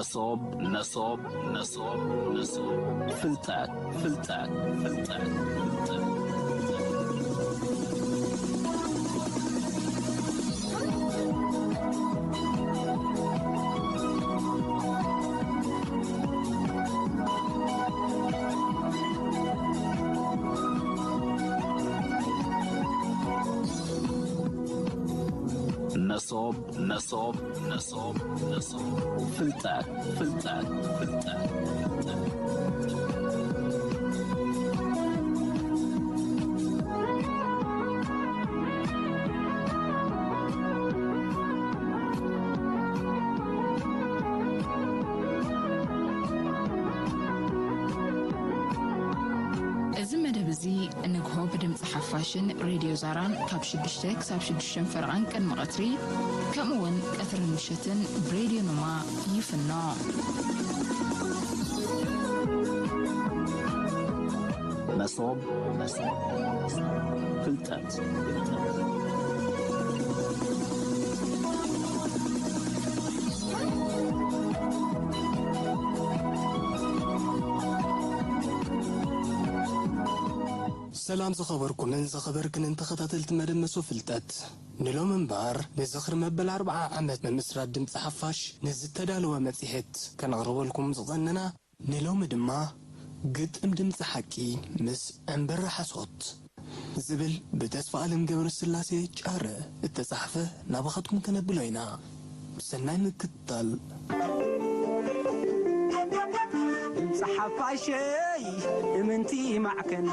መሶብ፣ መሶብ፣ መሶብ፣ መሶብ። ፍልጠት፣ ፍልጠት፣ ፍልጠት፣ ፍልጠት። መሶብ፣ መሶብ፣ መሶብ፣ መሶብ። ፍልጠት፣ ፍልጠት፣ ፍልጠት፣ ፍልጠት። እዚ መደብ እዚ ንግሆ ብድምፂ ሓፋሽን ሬድዮ ዛራን ካብ ሽዱሽተ ክሳብ ሽዱሽተ ፈረቓን ቅድሚ ቀትሪ፣ ከምኡ እውን ቀትርን ምሸትን ብሬድዮ ኖማ ይፍኖ። መሶብ፣ መሶብ፣ ፍልጠት። ሰላም ዝኸበርኩምን ዝኸበርክንን ተኸታተልቲ መደብ መሶብ ፍልጠት። ንሎም እምበኣር ንዝኽሪ መበል ኣርብዓ ዓመት ምምስራት ድምፂ ሓፋሽ ንዝተዳለወ መፅሄት ከነቕርበልኩም ዝቐነና፣ ንሎሚ ድማ ግጥም ድምፂ ሓቂ ምስ ዕምበረ ሓሶት ዝብል ብተስፋ ኣለም ገብረስላሴ ጫረ እተጻሕፈ ናባኻትኩም ከነብሎ ኢና። ሰናይ ምክትታል። ድምፂ ሓፋሸይ እምንቲ ማዕከን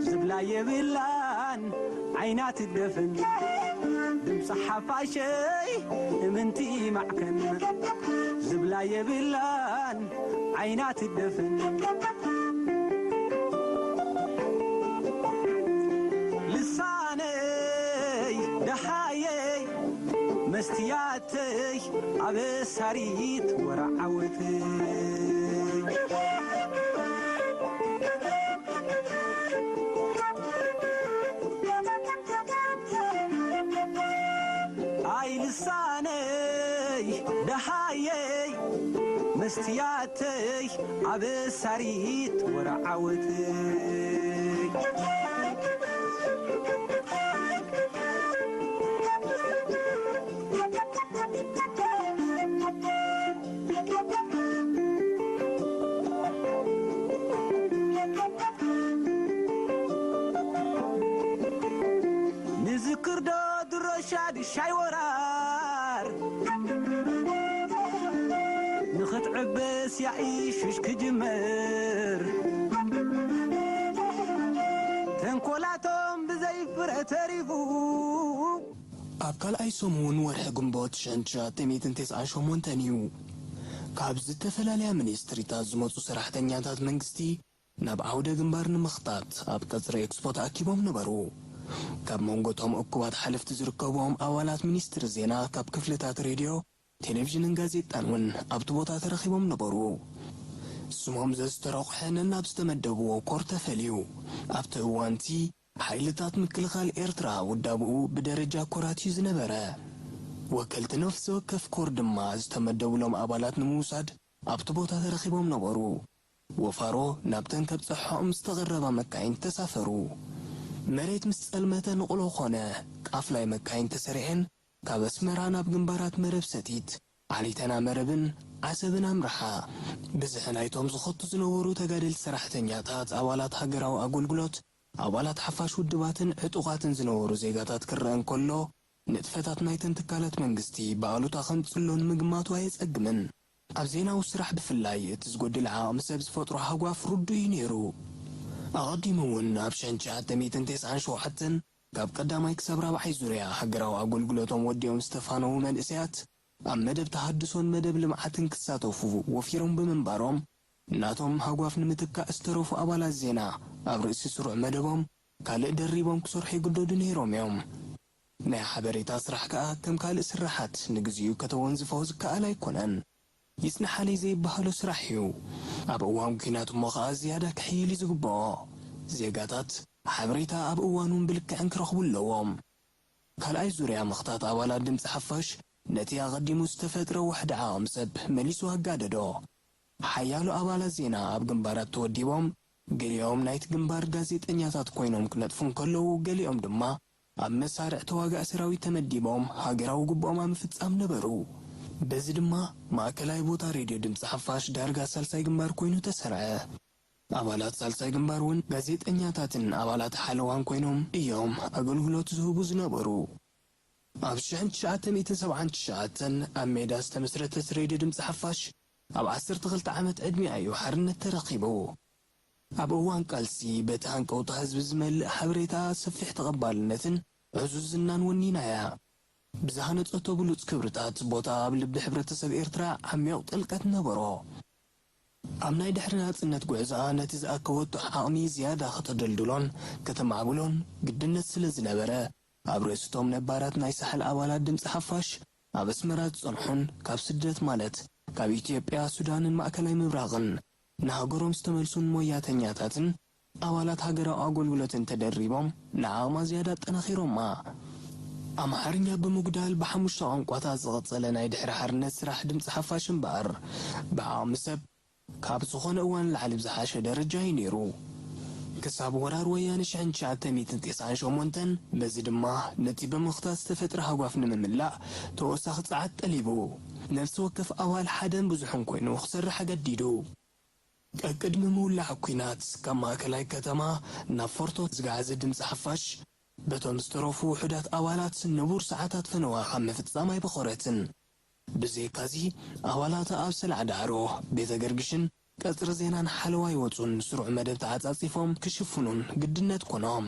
ዝብላ የብላን ዓይና ትደፍን። ድምፂ ሓፋሸይ እምንቲ ማዕከን ዝብላ የብላን ዓይና ትደፍን። ልሳነይ ደሃየይ መስትያተይ ኣበሳሪት ወረዓወተይ። ኣይ ልሳነይ ደሃየይ መስትያተይ ኣበሳሪት ወረዓወተይ። ንዝክርዶ ድሮ ሻድሻይ ወራር ንኽትዕበስ ያኢሹሽ ክጅመር ተንኮላቶም ብዘይ ፍረ ተሪፉ። ኣብ ካልኣይ ሰሙን ወርሒ ግንቦት ሸንሻተ ሚእትን ተስዓን ሸሞንተን እዩ። ካብ ዝተፈላለያ ሚኒስትሪታት ዝመጹ ሰራሕተኛታት መንግስቲ ናብ ዓውደ ግንባር ንምኽታት ኣብ ቀጽሪ ኤክስፖ ተኣኪቦም ነበሩ። ካብ መንጎ እቶም እኩባት ሓለፍቲ ዝርከብዎም ኣባላት ሚኒስትሪ ዜና ካብ ክፍልታት ሬድዮ፣ ቴሌቪዥንን ጋዜጣን እውን ኣብቲ ቦታ ተረኺቦም ነበሩ። ስሞም ዘዝተረቑሐ ነናብ ዝተመደብዎ ኮር ተፈልዩ። ኣብቲ እዋንቲ ሓይልታት ምክልኻል ኤርትራ ውዳብኡ ብደረጃ ኮራት እዩ ዝነበረ። ወከልቲ ነፍሲ ወከፍ ኮር ድማ ዝተመደቡሎም ኣባላት ንምውሳድ ኣብቲ ቦታ ተረኺቦም ነበሩ። ወፋሮ ናብተን ከብጽሖም ዝተቐረባ መካይን ተሳፈሩ። መሬት ምስ ጸልመተ ንቑሎ ኮነ ቃፍላይ መካይን ተሰሪዐን ካብ ኣስመራ ናብ ግንባራት መረብ ሰቲት፣ ዓሊተና መረብን ዓሰብን ኣምርሓ። ብዝሒ ናይቶም ዝኸቱ ዝነበሩ ተጋደልቲ ሰራሕተኛታት፣ ኣባላት ሃገራዊ ኣገልግሎት፣ ኣባላት ሓፋሽ ውድባትን ዕጡቓትን ዝነበሩ ዜጋታት ክረአ እንከሎ፣ ንጥፈታት ናይተን ትካላት መንግስቲ ብኣሉታ ከም ጽሎ ንምግማቱ ኣየጸግምን። ኣብ ዜናዊ ስራሕ ብፍላይ እቲ ዝጎድል ዓቕሚ ሰብ ዝፈጥሮ ሃጓፍ ርዱእ እዩ ነይሩ። ኣቐዲሙ እውን ኣብ ሸንሻተ ሚእትን ተስዓን ሸውዓተን ካብ ቀዳማይ ክሳብ ራብዓይ ዙርያ ሃገራዊ ኣገልግሎቶም ወዲኦም ዝተፋነዉ መንእሰያት ኣብ መደብ ተሃድሶን መደብ ልምዓትን ክሳተፉ ወፊሮም ብምንባሮም፣ ናቶም ሃጓፍ ንምትካእ ዝተረፉ ኣባላት ዜና ኣብ ርእሲ ስሩዕ መደቦም ካልእ ደሪቦም ክሰርሑ ይግደዱ ነይሮም እዮም። ናይ ሓበሬታ ስራሕ ከኣ ከም ካልእ ስራሓት ንግዚኡ ከተወንዝፎ ዝከኣል ኣይኮነን። ይጽንሓለይ ዘይበሃሎ ስራሕ እዩ። ኣብ እዋን ኲናት እሞ ኸኣ ዝያዳ ክሕይል እዩ ዝግብኦ። ዜጋታት ሓበሬታ ኣብ እዋኑን ብልክዕን ክረኽቡ ኣለዎም። ካልኣይ ዙርያ ምኽታት ኣባላት ድምጺ ሓፋሽ ነቲ ኣቐዲሙ ዝተፈጥረ ዋሕዲ ዓቕሚ ሰብ መሊሱ ኣጋደዶ። ሓያሎ ኣባላት ዜና ኣብ ግንባራት ተወዲቦም፣ ገሊኦም ናይቲ ግንባር ጋዜጠኛታት ኮይኖም ክነጥፉ እንከለዉ፣ ገሊኦም ድማ ኣብ መሳርዕ ተዋጋእ ሰራዊት ተመዲቦም ሃገራዊ ግቡኦም ኣብ ምፍጻም ነበሩ። በዚ ድማ ማእከላይ ቦታ ሬድዮ ድምጺ ሓፋሽ ዳርጋ ሳልሳይ ግንባር ኮይኑ ተሰርዐ። ኣባላት ሳልሳይ ግንባር እውን ጋዜጠኛታትን ኣባላት ሓለዋን ኮይኖም እዮም ኣገልግሎት ዝህቡ ዝነበሩ። ኣብ ሽሕን ትሽዓተ ሚእትን ሰብዓን ትሽዓተን ኣብ ሜዳ ዝተመስረተት ሬድዮ ድምጺ ሓፋሽ ኣብ ዓሰርተ ክልተ ዓመት ዕድሚኣ እዩ ሓርነት ተረኺቡ። ኣብ እዋን ቃልሲ በቲ ሃንቀውታ ህዝቢ ዝመልእ ሓበሬታ ሰፊሕ ተቐባልነትን ዕዙዝ ዝናን ወኒና እያ። ብዝሃነጸቶ ብሉጽ ክብርታት ቦታ ኣብ ልቢ ሕብረተሰብ ኤርትራ ዓሚቕ ጥልቀት ነበሮ። ኣብ ናይ ድሕሪ ናጽነት ጉዕዞኣ ነቲ ዝኣከበቶ ዓቕሚ ዝያዳ ከተደልድሎን ከተማዕብሎን ግድነት ስለ ዝነበረ፣ ኣብ ርእሲቶም ነባራት ናይ ሳሕል ኣባላት ድምጺ ሓፋሽ ኣብ ኣስመራ ዝጸንሑን ካብ ስደት ማለት ካብ ኢትዮጵያ፣ ሱዳንን ማእከላይ ምብራቕን ንሃገሮም ዝተመልሱን ሞያተኛታትን ኣባላት ሃገራዊ ኣገልግሎትን ተደሪቦም ንዓቕማ ዝያዳ ኣጠናኺሮማ። ኣምሓርኛ ብምጉዳል ብሓሙሽተ ቋንቋታት ዝቐጸለ ናይ ድሕሪ ሓርነት ስራሕ ድምጺ ሓፋሽ እምበኣር፣ ብዓቕሚ ሰብ ካብ ዝኾነ እዋን ንላዕሊ ብዝሓሸ ደረጃ እዩ ነይሩ። ክሳብ ወራር ወያነ ሽሕን ትሽዓተ ሚእትን ተስዓን ሸሞንተን፣ በዚ ድማ ነቲ ብምኽታት ዝተፈጥረ ሃጓፍ ንምምላእ ተወሳኺ ጸዓት ጠሊቡ። ነፍሲ ወከፍ ኣባል ሓደን ብዙሕን ኮይኑ ክሰርሕ ኣገዲዱ። ቀቅድሚ ምውላዕ ኲናት፣ ካብ ማእከላይ ከተማ ናብ ፎርቶ ዝገዓዘ ድምጺ ሓፋሽ፣ በቶም ዝተረፉ ውሑዳት ኣባላት ንቡር ሰዓታት ፈነዋ ካብ ምፍጻም ኣይበኾረትን። ብዘይካዚ፣ ኣባላታ ኣብ ሰላዕ ዳዕሮ፣ ቤተ ገርግሽን ቀጽሪ ዜናን ሓለዋ ይወጹን ስሩዕ መደብ ተዓጻጺፎም ክሽፍኑን ግድነት ኮኖም።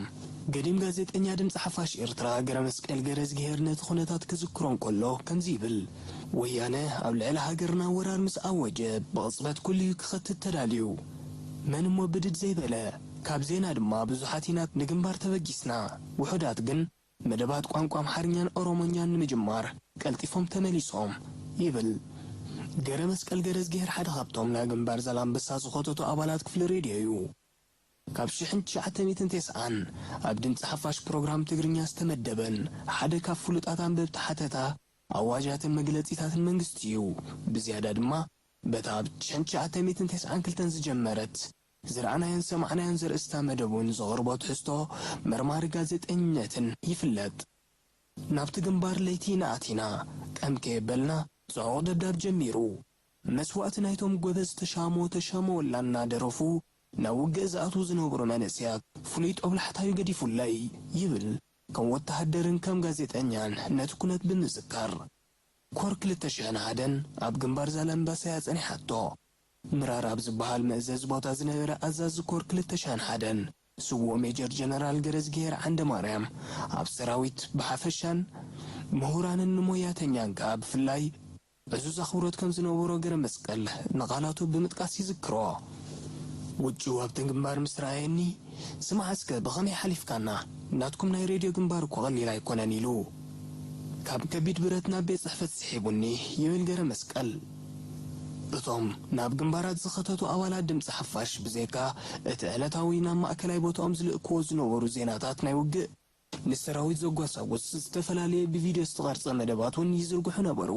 ገዲም ጋዜጠኛ ድምጺ ሓፋሽ ኤርትራ ገረመስቀል ገረዝግሄር ነቲ ኩነታት ክዝክሮ እንከሎ ከምዚ ይብል፣ ወያነ ኣብ ልዕሊ ሃገርና ወራር ምስ ኣወጀ ብቕጽበት ኩሉ እዩ ክኸትት ተዳልዩ። መን እሞ ብድድ ዘይበለ? ካብ ዜና ድማ ብዙሓት ኢና ንግንባር ተበጊስና። ውሑዳት ግን መደባት ቋንቋ ኣምሓርኛን ኦሮሞኛን ንምጅማር ቀልጢፎም ተመሊሶም ይብል። ገረመስቀል ገረዝግሄር ሓደ ካብቶም ናብ ግንባር ዛላምበሳ ዝኸተቱ ኣባላት ክፍሊ ሬድዮ እዩ። ካብ ሽሕን ትሽዓተ ሚእትን ተስዓን ኣብ ድምጺ ሓፋሽ ፕሮግራም ትግርኛ ዝተመደበን ሓደ ካብ ፍሉጣት ኣንበብቲ ሓተታ፣ ኣዋጃትን መግለጺታትን መንግስቲ እዩ። ብዝያዳ ድማ በታ ኣብ ሽሕን ትሽዓተ ሚእትን ተስዓን ክልተን ዝጀመረት ዝረኣናዮን ዝሰማዕናዮን ዘርእስታ መደቡን ዘቕርቦ ትሕዝቶ መርማሪ ጋዜጠኝነትን ይፍለጥ። ናብቲ ግንባር ለይቲ ኢና ኣቲና፣ ቀም ከየበልና ጽዑቕ ደብዳብ ጀሚሩ። መስዋእቲ ናይቶም ጎበዝ ተሻሞ ተሻሞ ወላ እናደረፉ ናብ ውግእ ዝኣትዉ ዝነበሩ መንእሰያት ፍሉይ ጦብላሕታዩ ገዲፉለይ ይብል፣ ከም ወተሃደርን ከም ጋዜጠኛን ነቲ ኩነት ብምዝካር። ኮር ክልተ ሽሕን ሓደን ኣብ ግንባር ዛላምበሳ እያ ጸኒሓቶ። ምራር ኣብ ዝበሃል መእዘዚ ቦታ ዝነበረ ኣዛዚ ኮር ክልተ ሽሕን ሓደን ስዉእ ሜጀር ጀነራል ገረዝግሄር ዓንደማርያም ኣብ ሰራዊት ብሓፈሻን ምሁራንን ንሞያተኛን ከኣ ብፍላይ ዕዙዝ ኣኽብሮት ከም ዝነበሮ ገረመስቀል ንቓላቱ ብምጥቃስ ይዝክሮ። ውጩ ኣብቲ ግንባር ምስ ረኣየኒ፣ "ስማዕ እስከ ብኸመይ ሓሊፍካና? ናትኩም ናይ ሬድዮ ግንባር እኮ ቀሊል ኣይኮነን" ኢሉ። ካብ ከቢድ ብረት ናብ ቤት ጽሕፈት ስሒቡኒ ይብል ገረመስቀል። እቶም ናብ ግንባራት ዝኸተቱ ኣባላት ድምጺ ሓፋሽ ብዘይካ እቲ ዕለታዊ ናብ ማእከላይ ቦታኦም ዝልእክዎ ዝነበሩ ዜናታት ናይ ውግእ፣ ንሰራዊት ዘጓሳጉስ ዝተፈላለየ ብቪድዮ ዝተቐርጸ መደባት እውን ይዝርግሑ ነበሩ።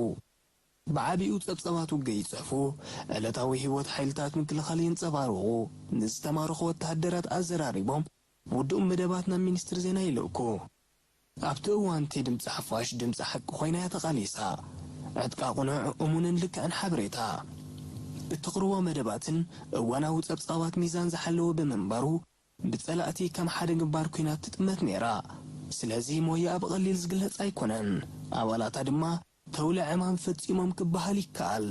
ብዓቢኡ ጸብጻባት ውግእ ይጽሕፉ፣ ዕለታዊ ህይወት ሓይልታት ምክልኻል የንጸባርቑ፣ ንዝተማረኹ ወተሃደራት ኣዘራሪቦም ውዱእ መደባት ናብ ሚኒስትሪ ዜና ይልእኩ። ኣብቲ እዋን እቲ ድምጺ ሓፋሽ ድምጺ ሓቂ ኮይና እያ ተቓሊሳ። ዕጥቃ ቅኑዕ፣ እሙንን ልክዕን ሓበሬታ እተቕርቦ መደባትን እዋናዊ ጸብጻባት ሚዛን ዝሓለወ ብምንባሩ፣ ብጸላእቲ ከም ሓደ ግንባር ኲናት ትጥመት ነይራ። ስለዚ ሞያኣ ብቐሊል ዝግለጽ ኣይኮነን። ኣባላታ ድማ ተውለ ዕማም ፈጺሞም ክበሃል ይከኣል።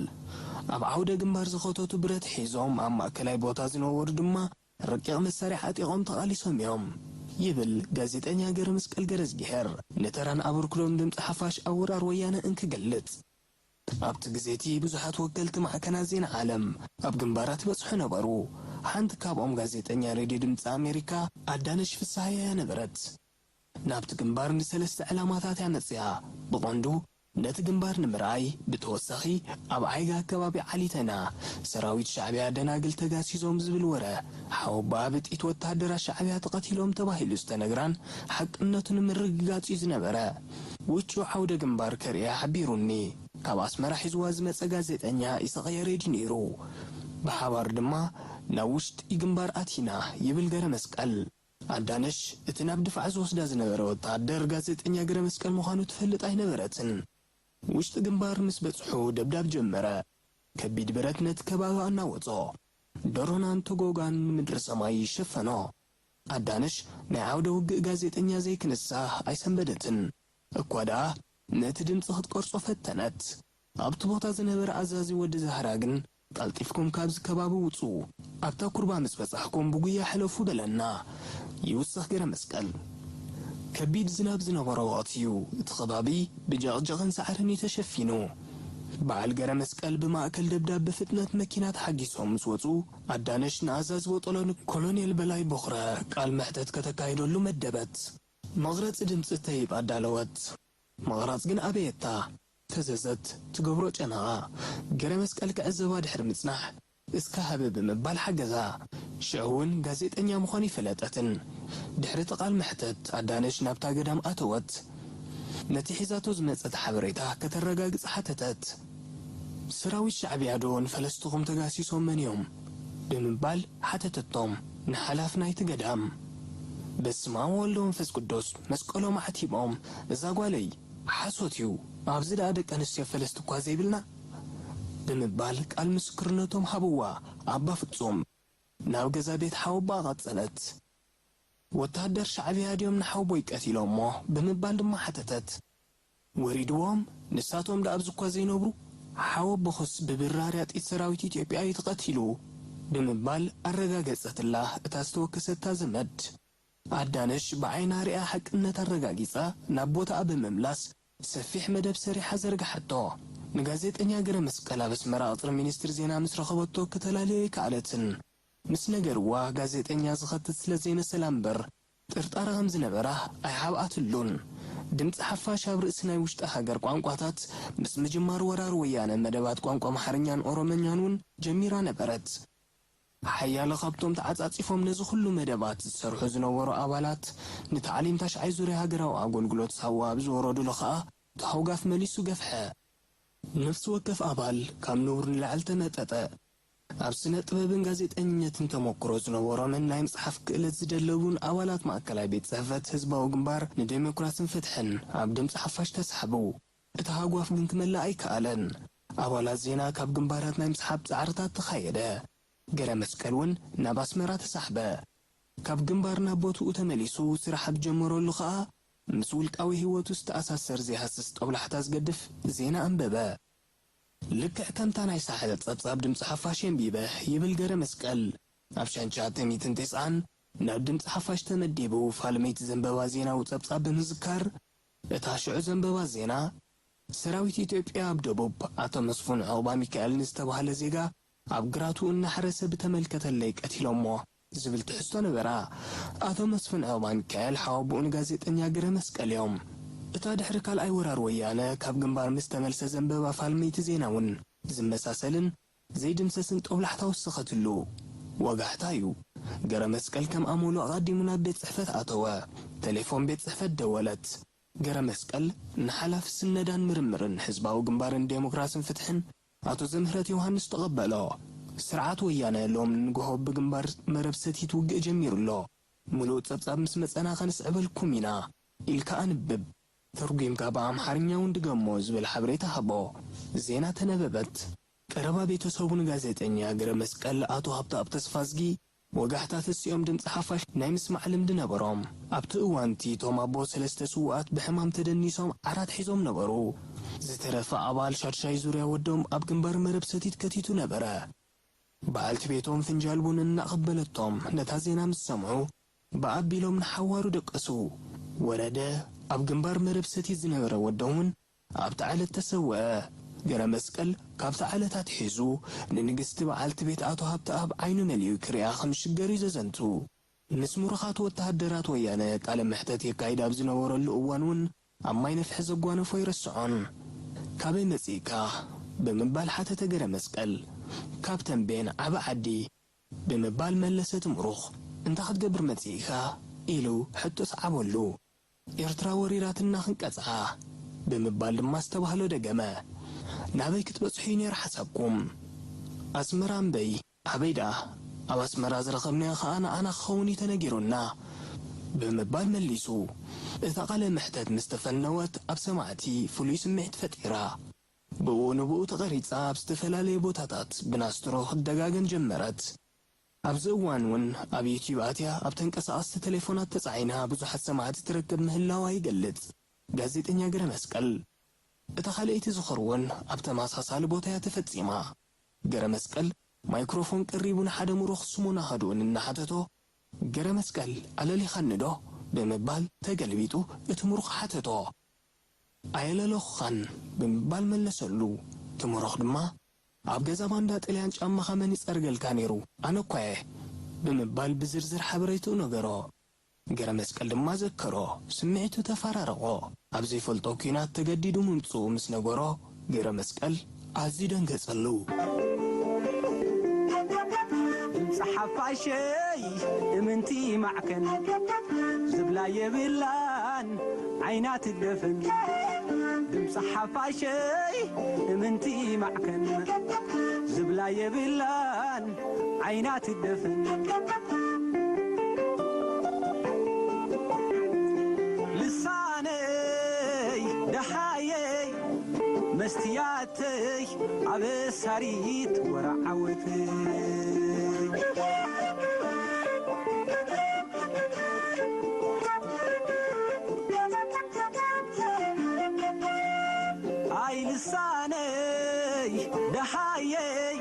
ኣብ ዓውደ ግንባር ዝኸተቱ ብረት ሒዞም ኣብ ማእከላይ ቦታ ዝነበሩ ድማ ረቂቕ መሳርያ ዓጢቖም ተቓሊሶም እዮም ይብል ጋዜጠኛ ገረመስቀል ገረዝጊሄር፣ ንተራን ኣበርክቶን ድምጺ ሓፋሽ ኣብ ወራር ወያነ እንክገልጽ። ኣብቲ ግዜ እቲ ብዙሓት ወከልቲ ማዕከናት ዜና ዓለም ኣብ ግንባራት ይበጽሑ ነበሩ። ሓንቲ ካብኦም ጋዜጠኛ ሬድዮ ድምጺ ኣሜሪካ ኣዳነሽ ፍስሃየ እያ ነበረት። ናብቲ ግንባር ንሰለስተ ዕላማታት እያ መጺኣ። ብቐንዱ ነቲ ግንባር ንምርኣይ፣ ብተወሳኺ ኣብ ዓይጋ ከባቢ ዓሊተና ሰራዊት ሻዕብያ ደናግል ተጋሲዞም ዝብል ወረ፣ ሓወቦኣ ብጥይት ወተሃደራት ሻዕብያ ተቐቲሎም ተባሂሉ ዝተነግራን ሓቅነቱ ንምርግጋጽ እዩ ዝነበረ። ውጩ ዓውደ ግንባር ከርእያ ሓቢሩኒ። ካብ ኣስመራ ሒዝዋ ዝመጸ ጋዜጠኛ ኢሳቕ ያሬድ ነይሩ። ብሓባር ድማ ናብ ውሽጢ ግንባር ኣቲና ይብል ገረመስቀል። ኣዳነሽ እቲ ናብ ድፋዕ ዝወስዳ ዝነበረ ወተሃደር ጋዜጠኛ ገረመስቀል ምዃኑ ትፈልጥ ኣይነበረትን። ውሽጢ ግንባር ምስ በጽሑ ደብዳብ ጀመረ። ከቢድ ብረት ነቲ ከባቢ ኣናወጾ። ደሮናን ተጎጋን ምድሪ ሰማይ ይሸፈኖ። ኣዳነሽ ናይ ዓውደ ውግእ ጋዜጠኛ ዘይክንሳ ኣይሰንበደትን። እኳ ደኣ ነቲ ድምጺ ክትቀርጾ ፈተነት። ኣብቲ ቦታ ዝነበረ ኣዛዚ ወዲ ዛህራ ግን፣ "ቀልጢፍኩም ካብዚ ከባቢ ውጹ፣ ኣብታ ኩርባ ምስ በጻሕኩም ብጉያ ሕለፉ" በለና። ይውስኽ ገረመስቀል። ከቢድ ዝናብ ዝነበሮ ወቕቲ እዩ። እቲ ከባቢ ብጀቕጀቕን ሳዕርን እዩ ተሸፊኑ። በዓል ገረመስቀል ብማእከል ደብዳብ ብፍጥነት መኪና ተሓጊሶም ምስ ወጹ፣ ኣዳነሽ ንኣዛዚ ወጠሎን ኮሎኔል በላይ ቦኽረ ቃል መሕተት ከተካይደሉ መደበት። መቕረጺ ድምጺ ተይብ ኣዳለወት። መቕራጽ ግን ኣበየታ። ፈዘዘት። ትገብሮ ጨነቓ። ገረመስቀል ክዕዘባ ድሕሪ ምጽናሕ፣ "እስከ ሃቢ" ብምባል ሓገዛ። ሽዑ እውን ጋዜጠኛ ምዃኑ ይፈለጠትን። ድሕሪ እቲ ቃል መሕተት፣ ኣዳነሽ ናብታ ገዳም ኣተወት። ነቲ ሒዛቶ ዝመጸት ሓበሬታ ከተረጋግጽ ሓተተት። "ሰራዊት ሻዕብያ ዶ ንፈለስቱኹም ተጋሲሶመን እዮም?" ብምባል ሓተተቶም ንሓላፊ ናይቲ ገዳም። "በስመ ኣብ ወወልድ ወመንፈስ ቅዱስ፣ መስቀሎም ኣዕቲቦም፣ እዛ ጓለይ፣ ሓሶት እዩ፣ ኣብዚ ደኣ ደቂ ኣንስትዮ ፈለስቲ እኳ ዘይብልና?" ብምባል ቃል ምስክርነቶም ሃብዋ ኣባ ፍጹም። ናብ ገዛ ቤት ሓወቦኣ ቀጸለት። "ወተሃደር ሻዕብያ ድዮም ንሓወቦይ ቀቲሎሞ?" ብምባል ድማ ሓተተት። "ወሪድዎም፣ ንሳቶም ደኣ ኣብዚ እኳ ዘይነብሩ? ሓወቦኽስ ብብራርያ ጥይት ሰራዊት ኢትዮጵያ እዩ ተቐቲሉ?" ብምባል ኣረጋገጸትላ እታ ዝተወከሰታ ዘመድ። ኣዳነሽ ብዓይና ሪኣ ሓቅነት ኣረጋጊጻ ናብ ቦታኣ ብምምላስ ሰፊሕ መደብ ሰሪሓ ዘርግሓቶ። ንጋዜጠኛ ገረመስቀል ኣብ ኣስመራ ቅጽሪ ሚኒስትሪ ዜና ምስ ረኸበቶ ከተላልዮ ኣይከኣለትን። ምስ ነገርዋ፣ ጋዜጠኛ ዝኸትት ስለ ዘይመሰላ እምበር፣ ጥርጣረ ከም ዝነበራ ኣይሓብኣትሉን። ድምጺ ሓፋሽ ኣብ ርእሲ ናይ ውሽጢ ሃገር ቋንቋታት ምስ ምጅማር ወራር ወያነ፣ መደባት ቋንቋ ኣምሓርኛን ኦሮምኛን እውን ጀሚራ ነበረት። ሓያሎ ካብቶም ተዓጻጺፎም ነዚ ኩሉ መደባት ዝሰርሑ ዝነበሩ ኣባላት፣ ንታዕሊም ታሽዓይ ዙርያ ሃገራዊ ኣገልግሎት ሳዋ ኣብ ዝወረዱሉ ከኣ፣ እቲ ሃውጋፍ መሊሱ ገፍሐ። ነፍሲ ወከፍ ኣባል ካብ ንቡር ንላዕሊ ተመጠጠ። ኣብ ስነ ጥበብን ጋዜጠኝነትን ተመኩሮ ዝነበሮምን ናይ ምጽሓፍ ክእለት ዝደለቡን ኣባላት ማእከላይ ቤት ጽሕፈት ህዝባዊ ግንባር ንዴሞክራስን ፍትሕን ኣብ ድምጺ ሓፋሽ ተሳሕቡ። እቲ ሃጓፍ ግን ክመልእ ኣይከኣለን። ኣባላት ዜና ካብ ግንባራት ናይ ምስሓብ ጻዕርታት ተኻየደ። ገረ መስቀል እውን ናብ ኣስመራ ተሳሕበ። ካብ ግንባር ናብ ቦትኡ ተመሊሱ ስራሕ ኣብ ጀመረሉ ኸኣ፣ ምስ ውልቃዊ ህይወቱ ዝተኣሳሰር ዘይሃስስ ጦብላሕታ ዝገድፍ ዜና ኣንበበ። ልክዕ ከምታ ናይ ሳሕል ጸብጻብ ድምጺ ሓፋሽ የንቢበ፣ ይብል ገረ መስቀል። ኣብ ሸንቻ ሚእትን ተስዓን ናብ ድምጺ ሓፋሽ ተመዲቡ፣ ፋልመይቲ ዘንበባ ዜናዊ ጸብጻብ ብምዝካር፣ እታ ሽዑ ዘንበባ ዜና፣ ሰራዊት ኢትዮጵያ ኣብ ደቡብ፣ ኣቶ መስፉን ዑቕባሚካኤል ንዝተባህለ ዜጋ ኣብ ግራቱ እናሓረሰ ብተመልከተለይ ቀቲሎሞ ዝብል ትሕዝቶ ነበራ። ኣቶ መስፍን ዑቕባሚካኤል ሓወቦኡ ንጋዜጠኛ ገረ መስቀል እዮም። እታ ድሕሪ ካልኣይ ወራር ወያነ ካብ ግንባር ምስ ተመልሰ ዘንበባ ፋልመይቲ ዜና እውን ዝመሳሰልን ዘይድምሰስን ጦብላሕታ ወሰኸትሉ። ወጋሕታ እዩ። ገረ መስቀል ከም ኣመሉ ኣቐዲሙ ናብ ቤት ጽሕፈት ኣተወ። ቴሌፎን ቤት ጽሕፈት ደወለት። ገረ መስቀል ንሓላፊ ስነዳን ምርምርን ህዝባዊ ግንባርን ዴሞክራስን ፍትሕን ኣቶ ዘምህረት ዮሃንስ ተቐበሎ። ስርዓት ወያነ ሎሚ ንግሆ ብግንባር መረብ ሰቲት ውግእ ጀሚሩ ኣሎ። ምሉእ ጸብጻብ ምስ መጸና ከነስዕበልኩም ኢና ኢልካ ኣንብብ። ተርጒምካ ብኣምሓርኛ እውን ድገሞ ዝብል ሓበሬታ ሃቦ። ዜና ተነበበት። ቀረባ ቤተሰቡ ንጋዜጠኛ ገረ መስቀል ኣቶ ሃብተኣብ ተስፋዝጊ ወጋሕታ ተሲኦም ድምጺ ሓፋሽ ናይ ምስማዕ ልምዲ ነበሮም። ኣብቲ እዋንቲ እቶም ኣቦ ሰለስተ ስዉኣት ብሕማም ተደኒሶም ዓራት ሒዞም ነበሩ። ዝተረፈ ኣባል ሻድሻይ ዙርያ ወዶም ኣብ ግንባር መረብ ሰቲት ከቲቱ ነበረ። በዓልቲ ቤቶም ፍንጃል ቡን እናቐበለቶም ነታ ዜና ምስ ሰምዑ፣ ብኣቢሎም ንሓዋሩ ደቀሱ። ወረደ ኣብ ግንባር መረብ ሰቲት ዝነበረ ወዶም እውን ኣብታ ዕለት ተሰውአ። ገረ መስቀል ካብታ ዕለት ኣትሒዙ ንንግስቲ በዓልቲ ቤት ኣቶ ሃብተኣብ ዓይኑ መሊኡ ክሪኣ ከም ዝሽገር እዩ ዘዘንቱ። ምስ ምሩኻት ወተሃደራት ወያነ ቃለ መሕተት የካይድ ኣብ ዝነበረሉ እዋን እውን ኣብ ማይ ነፍሒ ዘጓነፎ ኣይረስዖን። "ካበይ መጺእካ?" ብምባል ሓተተ ገረ መስቀል። "ካብ ተምቤን ዓቢ ዓዲ" ብምባል መለሰ እቲ ምሩኽ። "እንታይ ክትገብር መጺእካ?" ኢሉ ሕቶ ሰዓበሉ። "ኤርትራ ወሪራትና ክንቀጽዓ" ብምባል ድማ ዝተባህሎ ደገመ። ናበይ ክትበጽሑ እዩ ነይሩ ሓሳብኩም? ኣስመራ እምበይ። ኣበይ ደኣ? ኣብ ኣስመራ ዝረኸብናዮ ኸኣ ንዓና ክኸውን እዩ ተነጊሩና፣ ብምባል መሊሱ። እታ ቃለ መሕተት ምስ ተፈነወት ኣብ ሰማዕቲ ፍሉይ ስምዒት ፈጢራ። ብኡ ንብኡ ተቐሪጻ ኣብ ዝተፈላለየ ቦታታት ብናስትሮ ክትደጋገም ጀመረት። ኣብዚ እዋን እውን ኣብ ዩትዩብ ኣትያ ኣብ ተንቀሳቐስቲ ቴሌፎናት ተጻዒና ብዙሓት ሰማዕቲ ትረክብ ምህላዋ ይገልጽ ጋዜጠኛ ገረመስቀል። እታ ካልኣይቲ ዝኽሪ እውን ኣብ ተመሳሳሊ ቦታ እያ ተፈጺማ። ገረመስቀል ማይክሮፎን ቀሪቡ ንሓደ ምሩኽ ስሙን ኣሃዱኡን እናሓተቶ፣ "ገረመስቀል ኣለሊኻኒ ዶ?" ብምባል ተገልቢጡ እቲ ምሩኽ ሓተቶ። "ኣየለለኹኻን" ብምባል መለሰሉ። እቲ ምሩኽ ድማ፣ "ኣብ ገዛ ባንዳ ጥልያን ጫማኻ መን ይጸርገልካ ነይሩ? ኣነ እኳ እየ" ብምባል ብዝርዝር ሓበሬትኡ ነገሮ። ገረመስቀል ድማ ዘከሮ፣ ስምዒቱ ተፈራረቖ። ኣብ ዘይፈልጦ ኲናት ተገዲዱ ምምጽኡ ምስ ነገሮ፣ ገረመስቀል ኣዝዩ ደንገጸሉ። ድምፂ ሓፋሸይ እምንቲ ማዕከን ዝብላ የብላን ዓይና ትደፈን። ድምፂ ሓፋሸይ እምንቲ ማዕከን ዝብላ የብላን ዓይና ትደፈን። ልሳነይ ደሃየይ መስትያተይ ኣበሳሪት ወራዓወተይ። ኣይ ልሳነይ ደሃየይ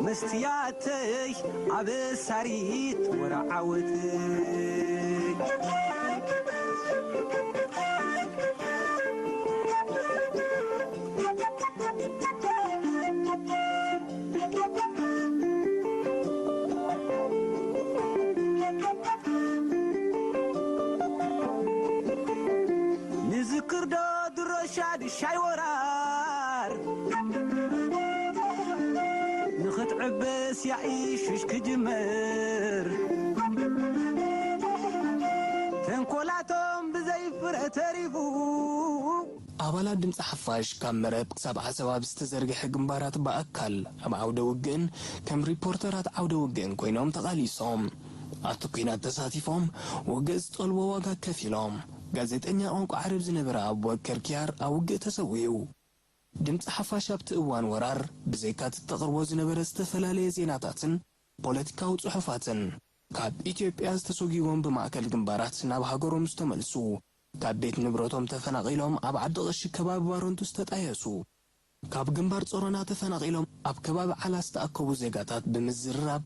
መስትያተይ ኣበሳሪት ወራዓወተይ። ንዝክር ዶ ድሮ ሻድሻይ ወራር ንኽትዕበስ ያኢ ሽሽ ክጅመር ተንኮላቶም ብዘይ ፍረ ተሪፉ። ኣባላት ድምፂ ሓፋሽ ካብ መረብ ክሳብ ዓሰብ ኣብ ዝተዘርግሐ ግንባራት ብኣካል ኣብ ዓውደ ውግእን ከም ሪፖርተራት ዓውደ ውግእን ኮይኖም ተቓሊሶም። ኣብቲ ኲናት ተሳቲፎም ውግእ ዝጠልቦ ዋጋ ከፊሎም። ጋዜጠኛ ቋንቋ ዓረብ ዝነበረ ኣቡበከር ኪያር ኣብ ውግእ ተሰዊኡ። ድምፂ ሓፋሽ ኣብቲ እዋን ወራር ብዘይካ እቲ ተቕርቦ ዝነበረ ዝተፈላለየ ዜናታትን ፖለቲካዊ ጽሑፋትን፣ ካብ ኢትዮጵያ ዝተሰጒጎም ብማእከል ግንባራት ናብ ሃገሮም ዝተመልሱ፣ ካብ ቤት ንብረቶም ተፈናቒሎም ኣብ ዓዲ ቐሺ ከባቢ ባረንቱ ዝተጣየሱ፣ ካብ ግንባር ጾሮና ተፈናቒሎም ኣብ ከባቢ ዓላ ዝተኣከቡ ዜጋታት ብምዝርራብ፣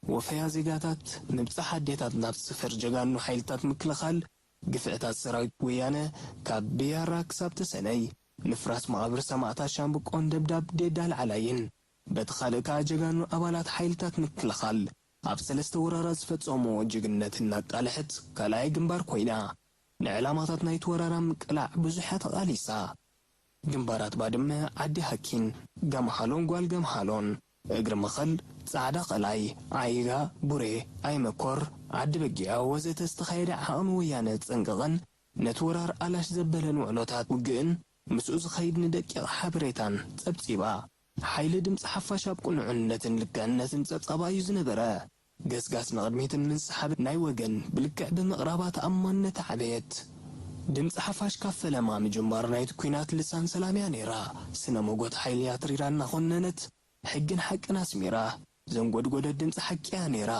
ወፈያ ዜጋታት ምብጻሕ ኣዴታት ናብ ስፍር ጀጋኑ ሓይልታት ምክልኻል፣ ግፍዕታት ሰራዊት ወያነ ካብ ብያራ ክሳብ ተሰነይ፣ ምፍራስ መቓብር ሰማእታት ሻምብቆን ደብዳብ ዴዳ ላዕላይን፣ በቲ ካልእ ከኣ ጀጋኑ ኣባላት ሓይልታት ምክልኻል ኣብ ሰለስተ ወራራት ዝፈጸምዎ ጅግንነት እናቃልሐት ካልኣይ ግንባር ኮይና፣ ንዕላማታት ናይቲ ወራራ ምቅላዕ ብዙሕ እያ ተቓሊሳ። ግንባራት ባድመ፣ ዓዲ ሃኪን፣ ገምሃሎን ጓል ገምሃሎን፣ እግሪ መኸል፣ ጻዕዳ ቐላይ፣ ዓይጋ፣ ቡሬ፣ ኣይመኮር፣ ዓዲ በጊዖ ወዘተ ዝተኻየደ ዓቕሚ ወያነ ጽንቅቕን ነቲ ወራር ኣላሽ ዘበለን ውዕሎታት ውግእን ምስኡ ዝኸይድ ንደቂቕ ሓበሬታን ጸብጺባ። ሓይሊ ድምጺ ሓፋሽ ኣብ ቅኑዕነትን ልክዕነትን ጸብጻባ እዩ ዝነበረ። ገስጋስ ንቕድሚትን ምንስሓብ ናይ ወገን ብልክዕ ብምቕራባ ተኣማንነት ዓበየት። ድምጺ ሓፋሽ ካብ ፈለማ ምጅማር ናይቲ ኲናት ልሳን ሰላም እያ ነይራ። ስነ ሞጎት ሓይሊ ኣትሪራ እናኾነነት፣ ሕግን ሓቅን ኣስሚራ ዘንጎድጎደት ድምጺ ሓቂ እያ ነይራ።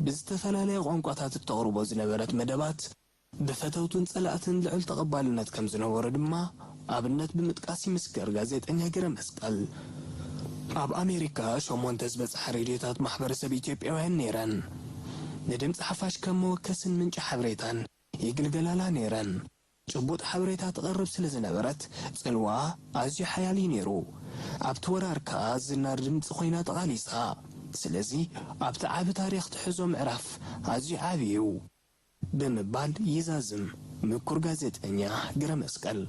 ብዝተፈላለየ ቋንቋታት እተቕርቦ ዝነበረት መደባት፣ ብፈተውትን ጸላእትን ልዑል ተቐባልነት ከም ዝነበሮ ድማ ኣብነት ብምጥቃስ ይምስክር ጋዜጠኛ ገረመስቀል። ኣብ ኣሜሪካ ሸሞንተ ዝበጽሓ ሬድዮታት ማሕበረሰብ ኢትዮጵያውያን ነይረን። ንድምጺ ሓፋሽ ከም መወከስን ምንጪ ሓበሬታን ይግልገላላ ነይረን። ጭቡጥ ሓበሬታ ትቐርብ ስለ ዝነበረት፣ ጽልዋኣ ኣዝዩ ሓያል እዩ ነይሩ። ኣብቲ ወራር ከኣ ዝናር ድምጺ ኮይና ተቓሊሳ። ስለዚ ኣብቲ ዓቢ ታሪኽ ትሕዞ ምዕራፍ ኣዝዩ ዓቢ እዩ። ብምባል ይዛዝም ምኩር ጋዜጠኛ ግረመስቀል።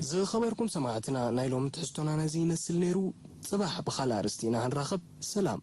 ዝኸበርኩም ሰማዕትና፣ ናይ ሎሚ ትሕዝቶና ነዚ ይመስል ነይሩ። ጽባሕ ብኻልእ ኣርእስቲ ኢና ክንራኸብ። ሰላም።